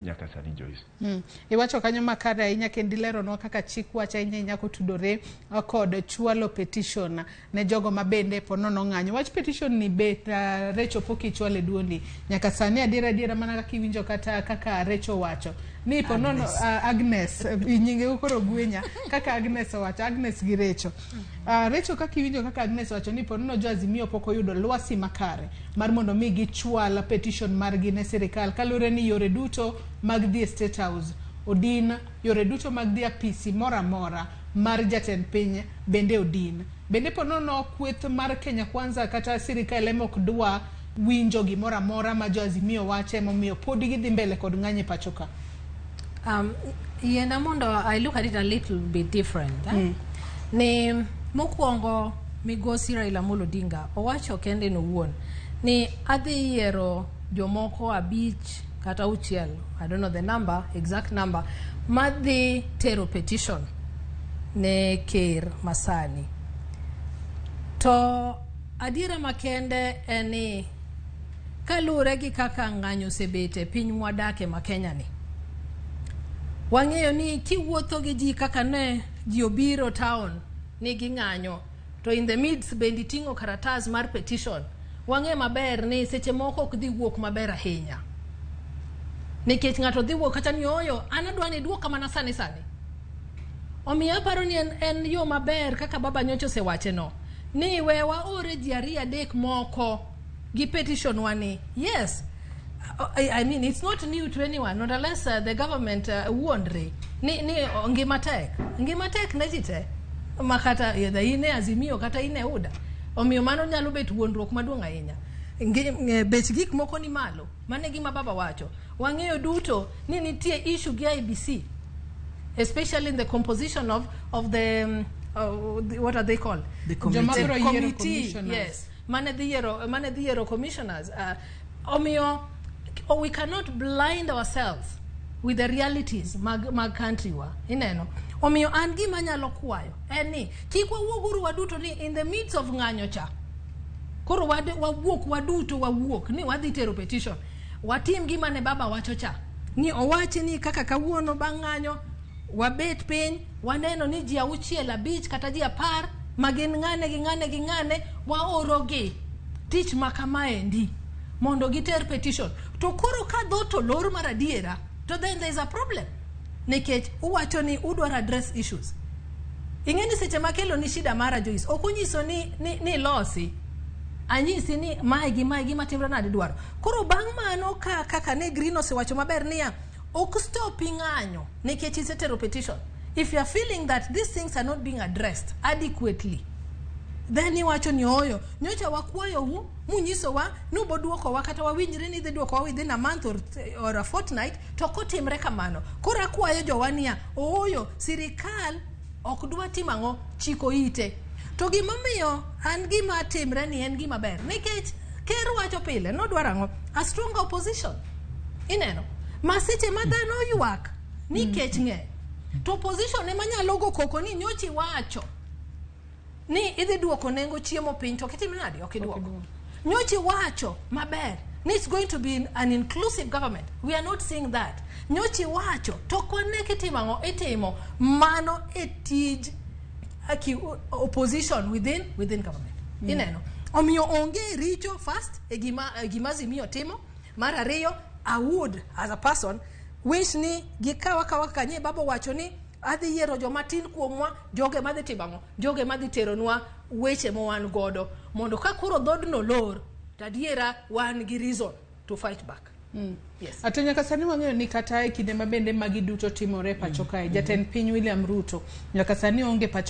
Nyaka sani, Joyce. Iwacho kanyo makare ahinya kendo ileronwa kaka chik wacho ahinya ahinya kotudore kod chwalo petition ne jogo ma bende po nono ng'anyo. Wach petition ni be Recho pok ichwalo e duondi. Nyaka sani adiera adiera mana kaka iwinjo kata kaka Recho wacho. Ni po nono Agnes, nyinge koro gwenya kaka Agnes owacho, Agnes gi Recho. Recho, kaka iwinjo kaka Agnes owacho ni po nono jo Azimio pok oyudo lwasi makare mar mondo mi gichwal petition margi ne sirikal kaluwore ni yore duto mag dhi e State House odin, yore duto mag dhi apisi moro amora mar jatend piny bende odin. Bende po nono kweth mar Kenya Kwanza kata sirikal ema ok dwa winjo gimoro amora ma jo Azimio wacho, emomiyo podi gidhi mbele kod ng'anyo e pacho ka. Yiena mondo I look at it a little bit different. Eh? Ni mokwongo, migosi Raila Amolo Odinga owacho kende en owuon ni adhi yiero jomoko abich kata auchiel, I don't know the number, exact number, madhi tero petition ne ker masani. To adiera makende en ni kaluwore gi kaka ng'anyo osebet e piny mwadake ma Kenya ni, wang'eyo ni kiwuotho gi ji kaka ne ji obiro town ni ging'anyo, to in the midst bende iting'o karatas mar petition, wang'e maber ni seche moko ok dhi wuok maber ahinya, nikech ng'ato dhi wuok kata ni oyo an adwa ni iduoka mana sani sani. Omiyo aparo ni en yo maber kaka baba nyocha osewache no ni we waore ji ariyo adek moko gi petition wani. Yes, I mean, it's not new to anyone, not unless the government wuondre ni ngima tek, ngima tek ne ji te ma kata either in e Azimio kata in e UDA. Omiyo mano nyalo bet wuondruok maduong' ahinya. Bech gik moko ni malo. Mano e gima baba wacho. Wang'eyo duto ni nitie issue gi IEBC, especially in the composition of the, what are they called? The Joma committee. biro yiero Committee, commissioners. Yes, mane dhi yiero commissioners. Omiyo we cannot blind ourselves with the realities mag country wa ineno. Omiyo an gima nyalo kwayo en ni kik wawuoguru waduto ni in the midst of ng'anyo cha koro wawuok waduto, wawuok ni wadhi tero petition. Watim gima ne baba wacho cha ni owachi ni kaka kawuono bang' ng'anyo wabet piny waneno ni ji auchiel, abich kata ji 10 ma gin ng'ane gi ng'ane gi ng'ane, waorogi tich ma kamaendi mondo giter petition. To koro ka dhoot olor mar adiera, to then there is a problem, nikech uwacho ni udwaro address issues. Ing'e ni seche makelo ni shida mara, Joyce, ok onyiso ni losi anyisi ni mae gi mae gima timre nade dwaro. Koro bang' mano ka kaka ne Green osewacho maber niya ok stopi ng'anyo nikech isetero petition. If you are feeling that these things are not being addressed adequately, then iwacho ni oyo nyocha wakwayou munyisowa ni uboduokowa kata wawinjre ni idhi duokowa within a month or a fortnight, to kotimre kamano koro akwayo jowa niya ooyo sirikal ok dwa timo ang'o chiko ite. To gimomiyo an gima timre ni en gima ber nikech ker wacho pile nodwaro ang'o? A stronger opposition. Ineno ma seche ma dhano ywak ni kech ng'eny, to opposition ema nyalo go koko ni nyochi wacho ni idhi duoko nengo chiemo piny, to ok itim nade? Ok iduoko. Nyochi wacho maber ni it's going to be an inclusive government, we are not seeing that. Nyochi wacho to ok wane kitimo ang'o itimo. Mano e tij aki opposition within government. Ineno, omiyo onge richo first e gima Azimio timo. Mar ariyo, I would as a person wish ni gikaw akawa kaka nye baba owacho ni adhi yiero joma tin kuomwa, joge madhi timo ang'o, joge madhi teronwa weche ma wan godo mondo ka koro dhodno lor to adiera wan gi reason to fight back. Yes. To nyaka sani wang'eyo ni kata e kinde ma bende magi duto timore e pacho kae, jatend piny William Ruto nyaka sani onge pacho.